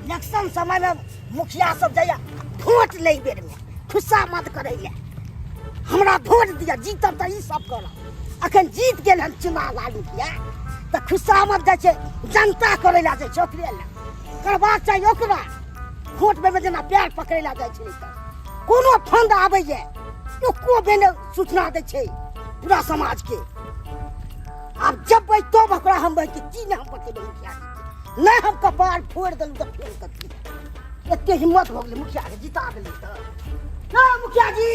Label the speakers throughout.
Speaker 1: Election समय में मुखिया सब जाइए वोट लै बेर में खुस्सा मत करै ले हमरा वोट दिया जीतब तऽ ई सब करब अखन जीत गेल हन चुनाव लाल मुखिया तऽ खुस्सा मत जाइ छै जनता करै लए जाइ छै ओकरे लए करबाक चाही ओकरा वोट बेर में जेना पैर पकड़ै लए जाइ छै तऽ कोनो फंड आबैए एको बेर नहि सूचना दै छै पूरा समाजके आब जब तब ओकरा हम की नहि हम बतेबै मुखिया जी नहि हम कपार फोड़ि देलहुँ तऽ फेर कथी एते हिम्मत भऽ गेलै मुखियाके जिता देलै तऽ ना मुखिया जी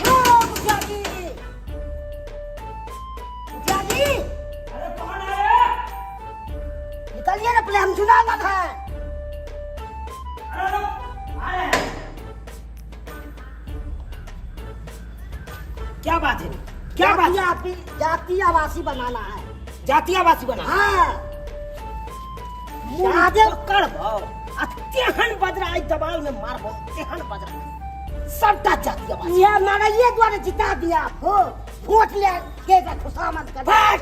Speaker 1: ना मुखिया जी मुखिया जी
Speaker 2: अरे कौन है रे?
Speaker 1: निकलिए ना पहले हम चुनाव लड़ हैं
Speaker 2: अरे रुक, आ रहे हैं। क्या बात है क्या बात है?
Speaker 1: जाति जाति आवासी बनाना है
Speaker 2: जाति आवासी बना
Speaker 1: हाँ
Speaker 2: जादे करबो आ तेहन बजरा आई दबाल में मारबो तेहन बजरा सबटा जाति आवासी
Speaker 1: ये मारा ये द्वारा जिता दिया आपको वोट ले के का खुशामद कर
Speaker 2: बस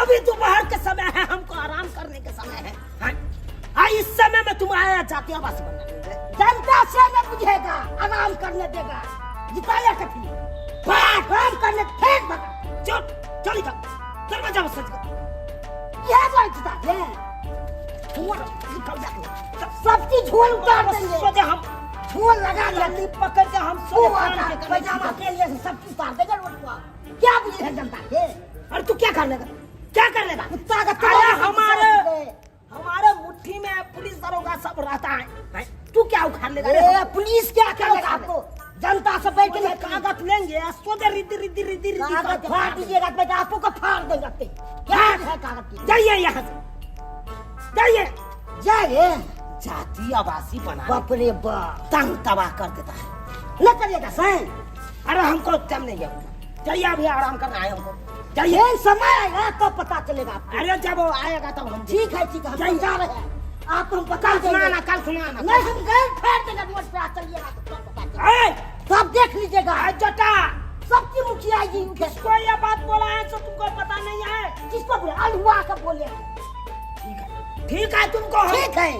Speaker 2: अभी दोपहर के समय है हमको आराम करने के समय है हाँ? हाँ, इस समय में तुम आया जाति आवासी बनने
Speaker 1: जनता से न बुझेगा आराम करने देगा जिताया कथी
Speaker 2: बस
Speaker 1: आराम करने फेंक भगा
Speaker 2: चल चल इधर दरवाजा में सज कर
Speaker 1: यह द्वारा जिता दे
Speaker 2: झोल निकल जा
Speaker 1: सब चीज झोल उतार देंगे
Speaker 2: सोचे हम
Speaker 1: झोल लगा दिया
Speaker 2: लकड़ी पकड़ के हम
Speaker 1: वो
Speaker 2: सोचे
Speaker 1: आता
Speaker 2: कान के
Speaker 1: पैजामा के लिए सब चीज उतार देगा रोड पर क्या बुझे है जनता के
Speaker 2: अरे तू क्या कर लेगा क्या कर लेगा
Speaker 1: कुत्ता का
Speaker 2: अरे हमारे हमारे मुट्ठी में पुलिस दरोगा सब रहता है हैं? तू क्या उखाड़ लेगा रे?
Speaker 1: ए, पुलिस क्या कर लेगा आपको जनता से बैठ के
Speaker 2: कागज लेंगे सोचे रिद्धि रिद्धि रिद्धि रिद्धि
Speaker 1: कागज
Speaker 2: करके
Speaker 1: फाड़ दीजिएगा तो बेटा आपको का फाड़ देंगे अपने। क्या है कागज की
Speaker 2: जाइए यहाँ से जाइए
Speaker 1: जाइए
Speaker 2: जाति आवासी बना
Speaker 1: बाप रे बाप
Speaker 2: तंग तबाह कर देता है
Speaker 1: न करिएगा साइन
Speaker 2: अरे हमको दम नहीं है जाइए अभी आराम करना है हमको जाइए
Speaker 1: ये समय आएगा तो पता चलेगा आपको
Speaker 2: अरे जब वो आएगा तब हम
Speaker 1: ठीक है ठीक है हम
Speaker 2: जाइए।
Speaker 1: जा रहे हैं आपको हम बता
Speaker 2: कल
Speaker 1: देंगे
Speaker 2: सुनाना कल सुनाना
Speaker 1: नहीं हम गए फेर देंगे रोड पे आ चलिएगा तो तब पता चलेगा
Speaker 2: ए,
Speaker 1: तब देख लीजिएगा
Speaker 2: ए, जटा
Speaker 1: सबकी मुखिया जी उठे
Speaker 2: किसको ये बात बोला है सो तुमको पता नहीं है
Speaker 1: किसको बोले अलहुआ का बोले हैं।
Speaker 2: ठीक है ठीक है तुमको हम-
Speaker 1: ठीक है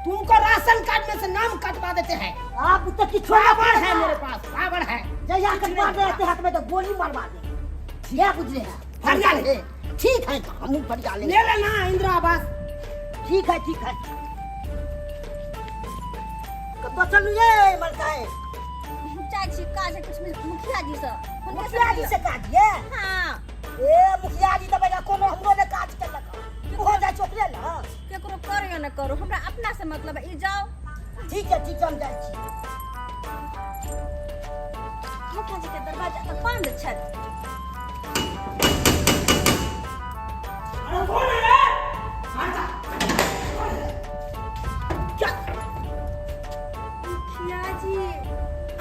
Speaker 2: तुमको राशन कार्ड में से नाम कटवा देते हैं
Speaker 1: आप तो किछु
Speaker 2: पावर है मेरे पास पावर है
Speaker 1: जया कटवा दे रहते हाथ में तो गोली मरवा दे क्या बुझ रहे हैं
Speaker 2: फरिया ले।
Speaker 1: ठीक है तो हम फरिया
Speaker 2: ले
Speaker 1: लेंगे
Speaker 2: लेना इंदिरा आवास
Speaker 1: ठीक है ठीक है कब चलू ये मलका है
Speaker 3: जाइ छी काज है कुछ मुखिया जी से हुनके
Speaker 1: मुखिया जी से काज ये
Speaker 3: हाँ
Speaker 1: ए मुखिया जी तो बेटा कोनो हमरो ने काज केलक हो जाइ छोकरे ला
Speaker 3: केकरो करो या न करो हमरा अपना से मतलब है ई जाओ
Speaker 1: ठीक है ठीक है हम जाइ छी
Speaker 3: मुखिया जी के दरवाजा तऽ बंद छै
Speaker 2: अरे कौन है रे आजा। कौन है? क्या
Speaker 3: मुखिया जी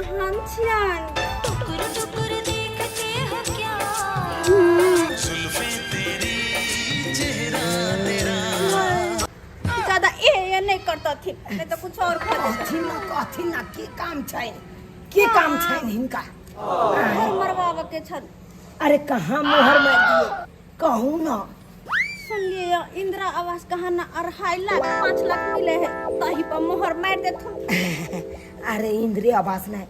Speaker 3: हम छियन
Speaker 4: टुकुर टुकुर देखते हो क्या
Speaker 5: जुल्फे तेरी चेहरा तेरा
Speaker 3: ज्यादा ए ए नहीं करतथिन नहीं तो कुछ और कर देतथिन।
Speaker 2: कहथिन ना कहथिन ना की काम छै की काम छै हिनका
Speaker 3: घर मरवाबऽ के छल
Speaker 2: अरे कहाँ मोहर मार दिए कहू ना
Speaker 3: सुनलिए इंदिरा आवास कहाँ ना 2.5 लाख 5 लाख मिले है तही पर मोहर मार देथुन
Speaker 2: अरे इंदिरे आवास नहीं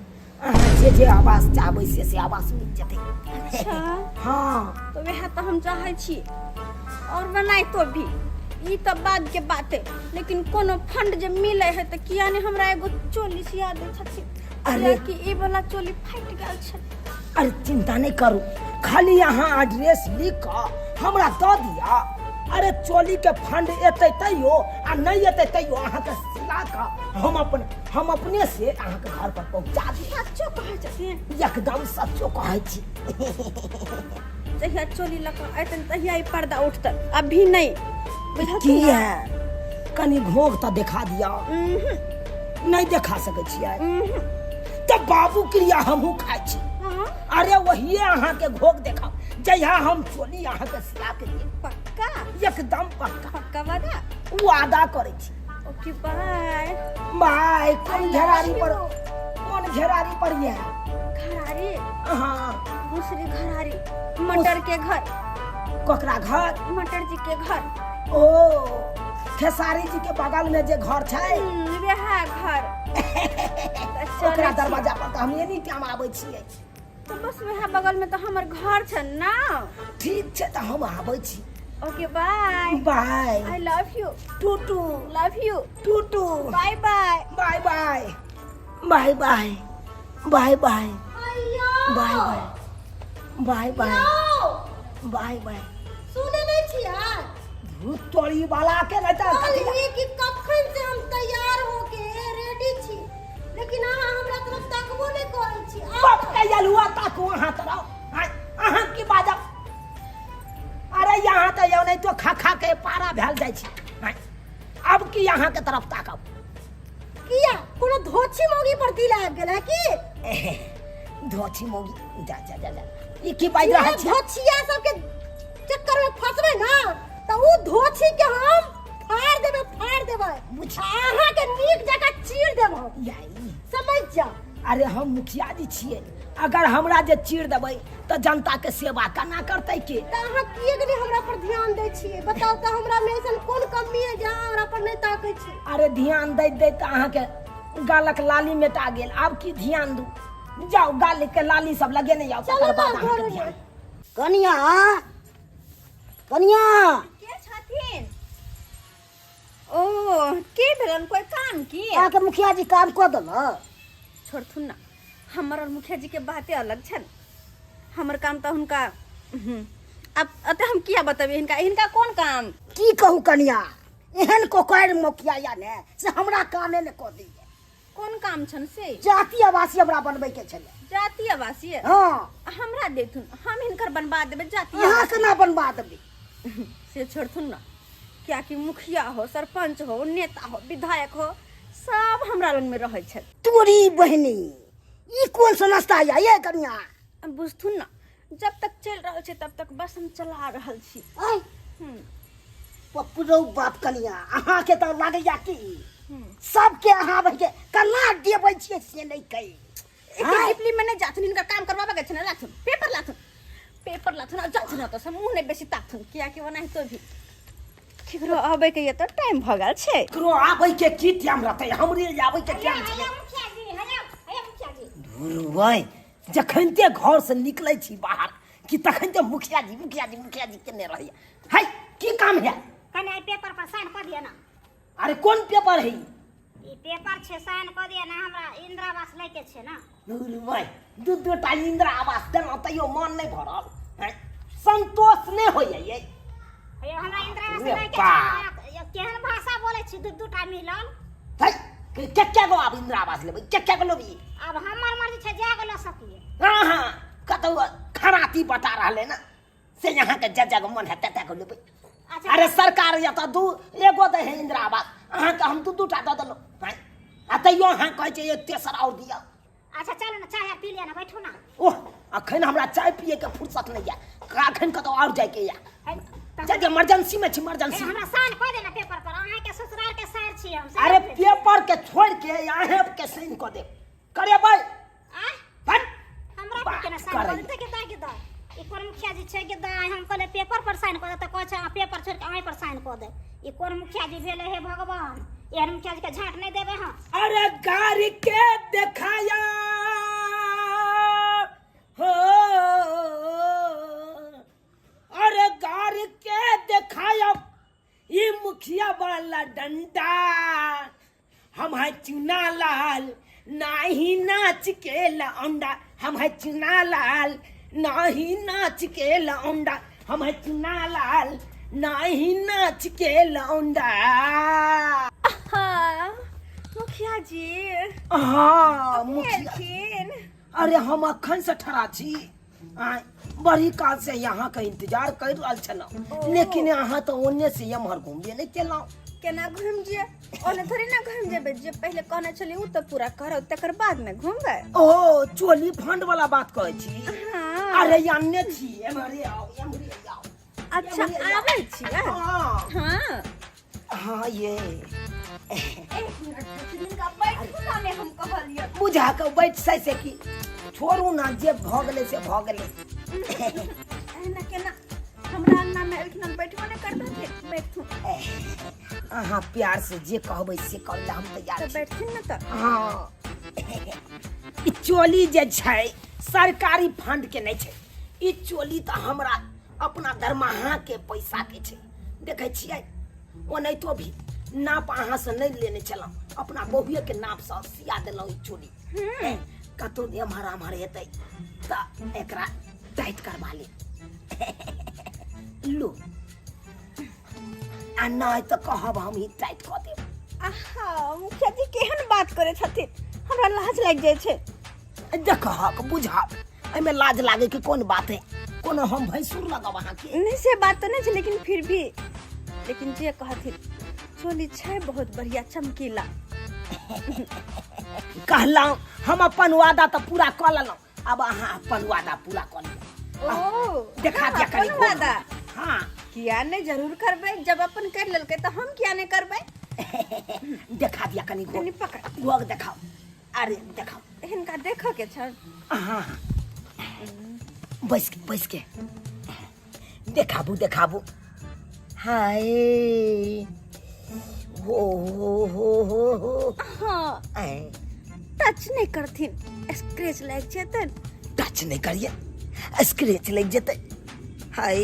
Speaker 2: अहाँ जे जे आवास चाहबै से से आवास मिल जेतै
Speaker 3: अच्छा
Speaker 2: हाँ
Speaker 3: तो वह तो हम चाहे छी और बनाए तो भी ई तो बाद के बात है लेकिन कोनो फंड जे मिले है तो किया ने हमरा एगो चोली सिया दे छथिन
Speaker 2: अरे।
Speaker 3: कि ई वाला चोली फाटि गेल छै
Speaker 2: अरे चिंता नहीं करू खाली अहाँ एड्रेस लिख कऽ हमरा दऽ दिअ अरे चोली के फंड एतै तैयो आ नहीं एतै तैयो अहाँके सिला कऽ हम अपन हम अपने से अहाँके घर पर पहुँचा देब
Speaker 3: सच्चो कहै छथिन
Speaker 2: एकदम सच्चो कहै छी
Speaker 3: जहिया चोली लऽ कऽ अयतनि तहिया ई पर्दा उठतनि अभी नहि
Speaker 2: की
Speaker 3: बुझलखिन
Speaker 2: है कनी घोघ तऽ देखा दिअ नहीं देखा सकै छियै तऽ बाबू क्रिया हमहूँ खाइ छी
Speaker 3: हाँ
Speaker 2: अरे वही अहाँके घोघ देखा जहिया हम चोली अहाँके सिला के देब
Speaker 3: पक्का
Speaker 2: एकदम पक्का
Speaker 3: पक्का वादा
Speaker 2: वादा करै छी
Speaker 3: ओके बाय
Speaker 2: बाय कोन घेरारी पर कोन घेरारी पर ये
Speaker 3: घरारी
Speaker 2: हाँ
Speaker 3: दूसरी घरारी मटर के घर
Speaker 2: ककरा घर
Speaker 3: मटर जी के घर
Speaker 2: ओ खेसारी जी के बगल में जे घर छै।
Speaker 3: वएह घर तऽ चलै
Speaker 2: ओकरा
Speaker 3: छी।
Speaker 2: दरवाजा पर तऽ हम एनी टाइम आबै छियै।
Speaker 3: तऽ बस वएह बगल में तऽ हमर घर छै ना।
Speaker 2: ठीक छै, तऽ हम आबै छी।
Speaker 3: Okay, bye
Speaker 2: bye.
Speaker 3: I love you.
Speaker 2: Too too.
Speaker 3: Love you
Speaker 2: too too.
Speaker 3: Bye bye.
Speaker 2: Bye bye bye bye bye bye bye bye bye bye bye bye.
Speaker 1: सुनै नहि छियै?
Speaker 2: भूत तोरी वाला के नहि तऽ कथी।
Speaker 1: कहलियै कि कखन से हम तैयार होके रेडी छी, लेकिन अहाँ हमरा तरफ ताकबो नहि करै छी। आउ
Speaker 2: बाप
Speaker 1: ने।
Speaker 2: के यलुआ ताकू अहाँ तरफ। आँय, अहाँ की बाजब? अरे यहाँ तऽ यौ नहि तो खा खा के पारा भेल जाइ छी। आँय, अब की अहाँ के तरफ ताकब?
Speaker 1: किया, कोनो धोछी मौगी पर दिल आबि गेल है की?
Speaker 2: धोछी मौगी, जा जा जा जा, ई की बाजि रहल छी?
Speaker 1: धोछिया सबके चक्कर में फंसबै ना तऽ उ धोछी के हम फाड़ देबै, फाड़ देबै। अहाँ के नीक जकाँ चीर देब हम।
Speaker 2: याई।
Speaker 1: समझ जा।
Speaker 2: अरे हम मुखिया जी छियै, अगर हमरा जे चीर देबै तऽ जनता के सेवा केना करतै के?
Speaker 1: तऽ अहाँ किएक नहि हमरा पर ध्यान दै छियै, बताउ तऽ? हमरा में ऐसन कोन कमी है जे अहाँ हमरा पर नहि ताकै छी?
Speaker 2: अरे ध्यान दैत दैत तऽ अहाँके गालक लाली मेटा गेल, आब की ध्यान दू? जाउ, गाल के लाली सब लगेने जाउ,
Speaker 1: चलू
Speaker 2: तकर
Speaker 1: ना
Speaker 2: बाद अहाँके
Speaker 1: घरमे।
Speaker 2: ध्यान।
Speaker 1: कनिया, कनिया।
Speaker 3: के छथिन? ओ, के भेलन? कोई काम की?
Speaker 1: अहाँके मुखिया जी काम कऽ देलक?
Speaker 3: छोड़थुन ना, हमर और मुखिया जी के बाते अलग छन। हमर काम तऽ हुनका अब अते हम किया बतेबै हिनका? हिनका कोन काम?
Speaker 1: की कहू कनिया, एहन कोकैर मुखिया या ने से हमरा कामे ने कऽ दैया।
Speaker 3: कोन काम छन से?
Speaker 1: जाति आवासीय हमरा बनबै के छलै।
Speaker 3: जाति आवासीय?
Speaker 1: हाँ।
Speaker 3: हमरा देथुन, हम हिनकर बनवा देबै जाति
Speaker 1: अहाँ
Speaker 3: आवासीय।
Speaker 1: केना बनवा देबै?
Speaker 3: से छोड़थुन ना, कियाकि मुखिया हो, सरपंच हो, नेता हो, विधायक हो, सब हमरा लग में रहै छथि।
Speaker 1: तोरी बहिनी, ई कोन संस्था या ये कनिया?
Speaker 3: अब बुझथुन ना, जब तक चलि रहल छै तब तक बस हम चला रहल छी।
Speaker 1: आय पप्पू बाप, कनिया अहाँके तऽ लागैया कि सबके अहाँ बहिके केना देबै छियै से नहि कही।
Speaker 3: एक डिपली में नहीं जाथुन, हिनका काम करवाबे के छै ने। लाथुन पेपर, लाथुन पेपर, लाथुन आ जाथुन ओतऽ से। मुँह नहि बेसी ताकथुन, कियाकि ओनाहितो भी केकरो आबै के ये तऽ टाइम भऽ गेल छै।
Speaker 2: ककरो आबै के की टाइम रहतै? हमरे आबै के टाइम छलै। धुर, जखनते घर से निकलै छी बाहर कि तखनते मुखिया जी मुखिया जी मुखिया जी केने रहैया। है, की काम है?
Speaker 6: कने एहि पेपर पर साइन कऽ दिअ ना।
Speaker 2: अरे कोन पेपर है ई?
Speaker 6: ई पेपर छै, साइन कऽ दिअ ना, हमरा इंदिरा आवास लैके छै ना।
Speaker 2: धुर, दू दू टा इंदिरा आवास देलहुँ तैयो मन नहि भरल हैं? संतोष नहि होइया ये।
Speaker 6: हे, हमरा इंदिरा आवास
Speaker 2: रे
Speaker 6: लैके छै।
Speaker 2: बाप।
Speaker 6: यौ, केहन भाषा बोलै छी? दू दू टा मिलल।
Speaker 2: है, के के के गो आब इंदिरा आवास लेबै? के के गो लेबै?
Speaker 6: आब हमर मर्जी छै, जै गो लऽ सकिए।
Speaker 2: हाँ हाँ, कतौ खराती बटा रहलै ना से यहाँ के जे जगह मन है तते गो लेबै।
Speaker 6: अच्छा।
Speaker 2: अरे सरकार या तऽ दू एगो दै है इंदिरा आवास, अहाँके हम दू दू टा दऽ देलहुँ हैं? आ तैयो अहाँ कहै छियै एक तेसर आओर दिअ।
Speaker 6: अच्छा चलू ने, चाय आर पी लिअ ने, बैठू ने।
Speaker 2: ओह, अखन हमरा चाय पिए के फुर्सत नहीं है, अखन कतौ और जाए के या।
Speaker 6: है, तऽ
Speaker 2: जाके इमरजेंसी में छी, इमरजेंसी।
Speaker 6: हे, हमरा साइन कऽ दे ने पेपर पर, अहाँके ससुराल के साइन छी हम।
Speaker 2: अरे पेपर के छोड़ के अहें के साइन कऽ देब, करेबै?
Speaker 6: आँय?
Speaker 2: हट।
Speaker 6: हमरा पर केना साइन
Speaker 2: करैया।
Speaker 6: कऽ देतै? गेदा गेदा, ई कोन मुखिया जी छै गेदा? हम कहलियै पेपर पर साइन कऽ दे तऽ कहै छै अहाँ पेपर छोड़ि कऽ अहीं पर साइन कऽ दे। ई कोन मुखिया जी भेलै? हे भगवान, एहन मुखिया जी के झाँट नहि देबै हम।
Speaker 2: अरे गाड़ी के देखाया हो, अरे गाड़ी के देखाया ई मुखिया वाला डंडा, हम है चुना लाल नाही नाच के लौंडा, हम है चुना लाल नाही नाच के लौंडा, हम है चुना लाल नाही नाच के लौंडा।
Speaker 3: हाँ, मुखिया जी।
Speaker 2: हाँ मुखिया।
Speaker 3: एलखिन?
Speaker 2: अरे हम अखन से ठड़ा छी। आँय, बड़ी काल से यहाँ के इंतजार कर रहल छलहुँ, लेकिन अहाँ तऽ ओने से एम्हर घुमबे नहि केलहुँ।
Speaker 3: केना घुमि जे? ओने थोड़े ना घुमि जेबै। जे पहिले कहने छली ओ तऽ पूरा करब, तकर बाद ने घुमबै।
Speaker 2: ओ चोली फंड वाला बात कहै छी?
Speaker 3: हाँ।
Speaker 2: अरे अन्ने छी, एम्हरे आउ, एम्हरे आउ।
Speaker 3: अच्छा, आबै छियै।
Speaker 2: हाँ।
Speaker 3: हाँ।
Speaker 2: हाँ, ये
Speaker 3: एक मिनट हिनका बैठू ने, हम कहलियै।
Speaker 2: बुझा कऽ बैठ से से की, छोड़ू ना, जे भऽ गेलै से भऽ गेलै।
Speaker 3: एहिना केना? हमरा अंगना में एलखिन, हम बैठबो नहि करतथिन? बैठू।
Speaker 2: अहाँ प्यार से जे कहबै से करै लए हम तैयार
Speaker 3: तऽ
Speaker 2: छी।
Speaker 3: बैठथिन ने तऽ।
Speaker 2: हाँ, ई चोली जे छै सरकारी फंड के नहि छै। ई चोली तऽ हमरा अपना दरमाहा के पैसा के छै। देखै छियै, ओनाहितो भी नाप अहाँ से नहि लेने छलहुँ, अपना बहुए के नाप से सिया देलहुँ ई चोली। कतौ एम्हर आम्हर हेतै तऽ एकरा टाइट करबा ले लू, आ नहि तऽ कहब हम ही टाइट कऽ देब।
Speaker 3: आहा, मुखिया जी केहन बात करै छथिन, हमरा लाज लागि जाइ छै।
Speaker 2: देखहक बुझहक, एहिमे लाज लागे के कोन बात है? कोनो हम भैंसुर लगब अहाँके?
Speaker 3: नहीं, से बात तऽ नहि छै, लेकिन फिर भी, लेकिन जे कहथिन, चोली छै बहुत बढ़िया चमकीला।
Speaker 2: कहलहुँ हम अपन वादा तऽ पूरा कऽ लेलहुँ, अब अहाँ अपन वादा पूरा कऽ लिअ।
Speaker 3: ओ
Speaker 2: देखा
Speaker 3: हाँ,
Speaker 2: दिया कनी।
Speaker 3: अपन वादा?
Speaker 2: हाँ।
Speaker 3: किया नहि, जरूर करबै। जब अपन कर लेलकै तऽ हम किया नहि करबै?
Speaker 2: देखा दिया कनी घोघ।
Speaker 3: कनी पकड़।
Speaker 2: घोघ देखाओ, अरे देखाओ।
Speaker 3: हिनका देखऽ के छनि।
Speaker 2: हाँ, बैस के, बैस के देखाबू, देखाबू। हाय हो हो हो हो हो।
Speaker 3: हाँ।
Speaker 2: ऐं,
Speaker 3: टच नहि करथिन, स्क्रैच लागि जेतनि।
Speaker 2: टच नहि करिए, स्क्रैच लागि जेतै। हाय,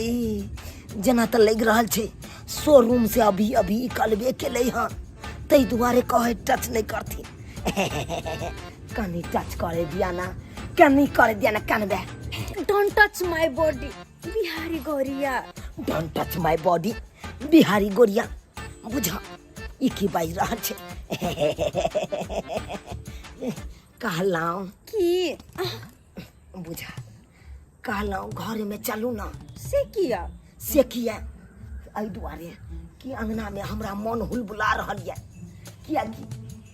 Speaker 2: जेना तऽ लागि रहल छै शोरूम से अभी अभी निकलबे केलै हँ, ताहि दुआरे कहै टच नहि करथिन। कनी टच करे दिया ना, कनी करे दिया ना, कनबे।
Speaker 3: Don't touch my body Bihari Gauriya.
Speaker 2: Don't touch my body Bihari Gauriya. बुझ, ई की बाजि रहल छै? कहलहुँ
Speaker 3: की?
Speaker 2: बुझ, कहलहुँ घरमे चलू ना।
Speaker 3: से किया?
Speaker 2: से किया एहि दुआरे कि अंगनामे हमरा मन हुलबुला रहल यऽ, कियाकि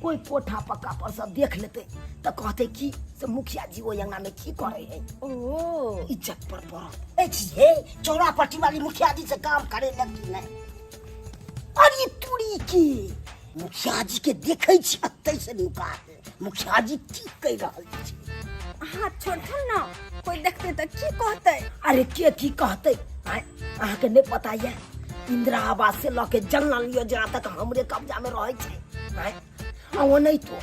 Speaker 2: कोई कोठा पक्का पर सब देख लेतै तऽ कहतै कि से मुखिया जी ओहि अंगनामे की करै है।
Speaker 3: ओ
Speaker 2: इज्जत पर पड़त।
Speaker 1: ए छी हे, चौरा पट्टी वाली मुखिया जी से काम करे लगती नहीं। अरे तुरी के मुखिया जी के देखै छी अतै से नुका के मुखिया जी की कहि रहल छै।
Speaker 3: हाथ छोड़थुन ना, कोई देखते तऽ की कहतै?
Speaker 2: अरे के की कहतै? आँय, अहाँके नहि पता यऽ, इंदिरा आवास से लऽ के जल नल योजना तक हमरे कब्जा में रहै छै। आँय, आ ओनाहितो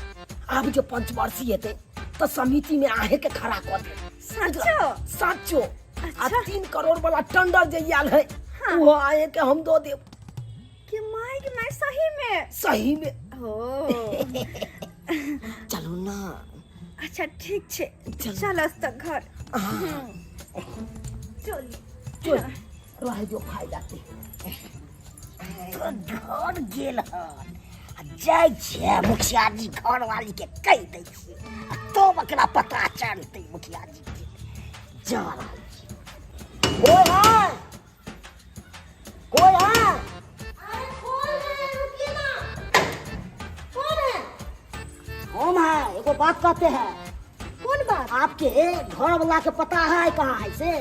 Speaker 2: आब जे पंचवर्षीय हेतै तऽ समिति में अहें के खड़ा कऽ देब।
Speaker 3: सचो?
Speaker 2: साचो। आ
Speaker 3: अच्छा।
Speaker 2: 3 करोड़ वाला टेंडर जे आयल है,
Speaker 3: हाँ।
Speaker 2: ओहो अहें के हम दऽ देब।
Speaker 3: कि माय के माय, सही में?
Speaker 2: सही में।
Speaker 3: ओ
Speaker 2: चलू ना।
Speaker 3: अच्छा ठीक छै।
Speaker 2: चल।
Speaker 3: चल तऽ घर। चल।
Speaker 2: चल, रहे जो फायदा के।
Speaker 1: तो घर गेल हन आ जाइ छियै मुखिया जी घर वाली के कहि दै छियै आ तब एकरा पता चलतै मुखिया जी के। जा रहल छी। कोई है? कोई है?
Speaker 6: अरे खोल दे, रुकिए ना। कौन है?
Speaker 1: हम है, एगो बात कहते हैं।
Speaker 6: कौन बात?
Speaker 1: आपके घर वाला के पता है कहाँ है से?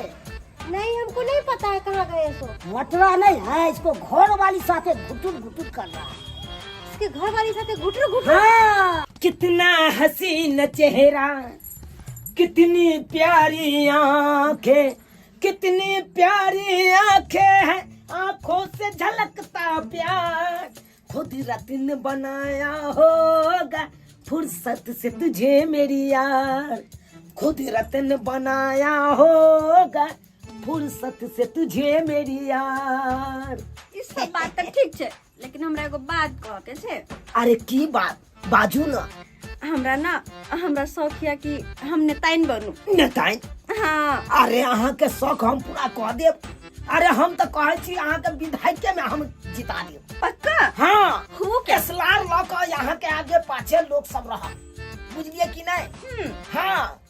Speaker 6: नहीं, हमको नहीं पता है कहाँ गए सो।
Speaker 1: मटरा नहीं है, इसको घर वाली साथे घुटुर घुटुर कर रहा है।
Speaker 6: इसके घर वाली साथे घुटुर घुटुर?
Speaker 1: हाँ।
Speaker 2: कितना हसीन चेहरा, कितनी प्यारी आंखें, कितनी प्यारी आंखें हैं, आंखों से झलकता प्यार, खुद रत्न बनाया होगा फुर्सत से तुझे मेरी यार, खुद रत्न बनाया होगा फुर्सत से तुझे मेरी यार।
Speaker 3: ई सब बात तऽ ठीक छै, लेकिन हमरा एगो बात कह के छै।
Speaker 2: अरे की बात, बाजू ना।
Speaker 3: हमरा ना, हमरा शौक यऽ कि हम नेताइन बनू।
Speaker 2: नेताइन?
Speaker 3: हाँ।
Speaker 2: अरे अहाँ के शौक हम पूरा कऽ देब। अरे हम तऽ कहै छी अहाँ के विधायके में हम जिता देब।
Speaker 3: पक्का?
Speaker 2: हाँ।
Speaker 3: खूब।
Speaker 2: केसलार लऽ कऽ यहाँ के आगे पाछे लोग सब रह, बुझलिए कि नहीं? हाँ।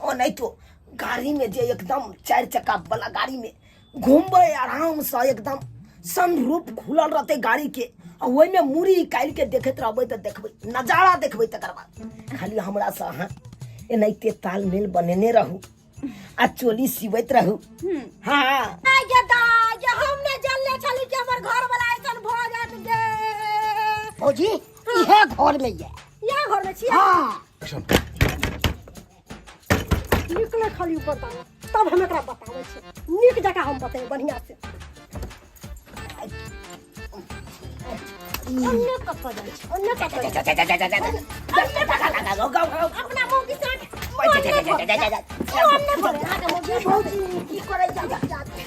Speaker 2: ओ नहीं तो गाड़ी में जे एकदम 4 चक्का वाला गाड़ी में घूमबै आराम से, एकदम सनरूफ खुलल रहते गाड़ी के, आ ओहिमे मूड़ी निकालि के देखैत रहबै तऽ देखबै नजारा देखबै। तकर बाद खाली हमरा से अहाँ एनाहिते तालमेल बनेने रहू आ चोली सिबैत रहू। हाँ।
Speaker 6: आइ गे दाइ गे, हम नहि जानले छली कि हमर घर वाला ऐसन भऽ जायत गे।
Speaker 1: भौजी, इहे घर में ये।
Speaker 6: इएह घर में छियै?
Speaker 1: हाँ।
Speaker 6: निकले खाली ऊपर ताला, तब हम एकरा बताबै छी नीक जकाँ, हम बतेबै बढ़िया से। ओन्ने कतऽ जाइ छै ओन्ने कतऽ जाइ छै अपना मुँह की साथ ओन्ने बोले अहाँके मौगी
Speaker 1: भौजी की करै जा
Speaker 6: की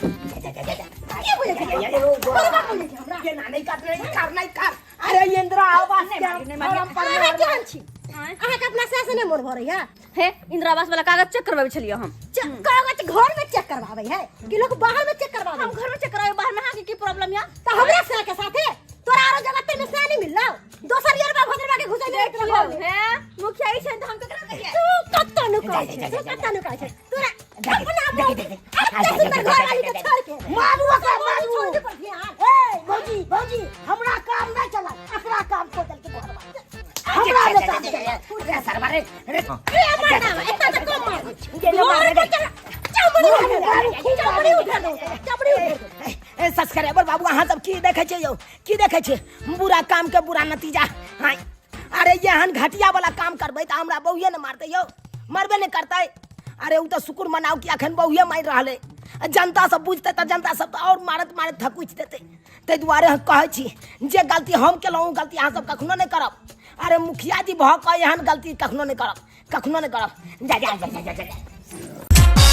Speaker 6: बोले छै कोना बोले छै हमरा
Speaker 2: केना नहि कर नहि कर नहि कर अरे इंदिरा आवास के
Speaker 3: नहीं मारी,
Speaker 2: फॉर्म पर
Speaker 6: अहाँ केहन छी अहाँके अपना सास नहि मोन भरैया
Speaker 3: हे इंदिरा आवास वाला कागज चेक करबाबै छलियै हम
Speaker 6: कागज घर में चेक करवाबै है कि लोग बाहर में चेक करवाबै
Speaker 3: हम घर में चेक कराबै बाहर में अहाँके की प्रॉब्लम या
Speaker 6: त हमरा से के साथे तोरा आरो जगह ते में से नहीं मिललो दोसर यार बा भद्रवा के घुसै ले तोरा घर में
Speaker 3: हे मुखिया ई छै तऽ हम केकरा कहियै
Speaker 6: तू कत्तो नुकाइ छै तू कत्तो नुकाइ छै तोरा अपना मुंह एते सुंदर घर वाली के छोड़ के
Speaker 1: मारू ओकरा मारू
Speaker 6: छोड़ पर ध्यान
Speaker 1: ए भौजी भौजी हमरा काम नहीं चला एकरा काम को चल के घर हमरा नहीं काम चला
Speaker 2: रे सरवा रे रे
Speaker 6: ए मारना एतना त कम मार
Speaker 2: ये ले मार रे।
Speaker 6: चमड़ी उठा चमड़ी उठा दो चमड़ी उठा दो
Speaker 2: ए सब्सक्राइबर बाबू अहाँ सब की देखै छियै यौ की देखै छियै बुरा काम के बुरा नतीजा हाँ अरे एहन घटिया वाला काम करबै तऽ हमरा बहुए ने मारतै यौ मरबे नहि करतै अरे ओ तऽ शुक्र मनाउ कि अखन बहुए मारि रहलै आ जनता सब बुझतै तऽ जनता सब तऽ आओर मारैत मारैत थकुचि देतै ताहि दुआरे हम कहै छी जे गलती हम केलहुँ ओ गलती अहाँ सब कखनो नहि करब अरे मुखिया जी भऽ कऽ एहन गलती कखनो नहि करब कखनो नहि करब जा जा जा जा जा जा।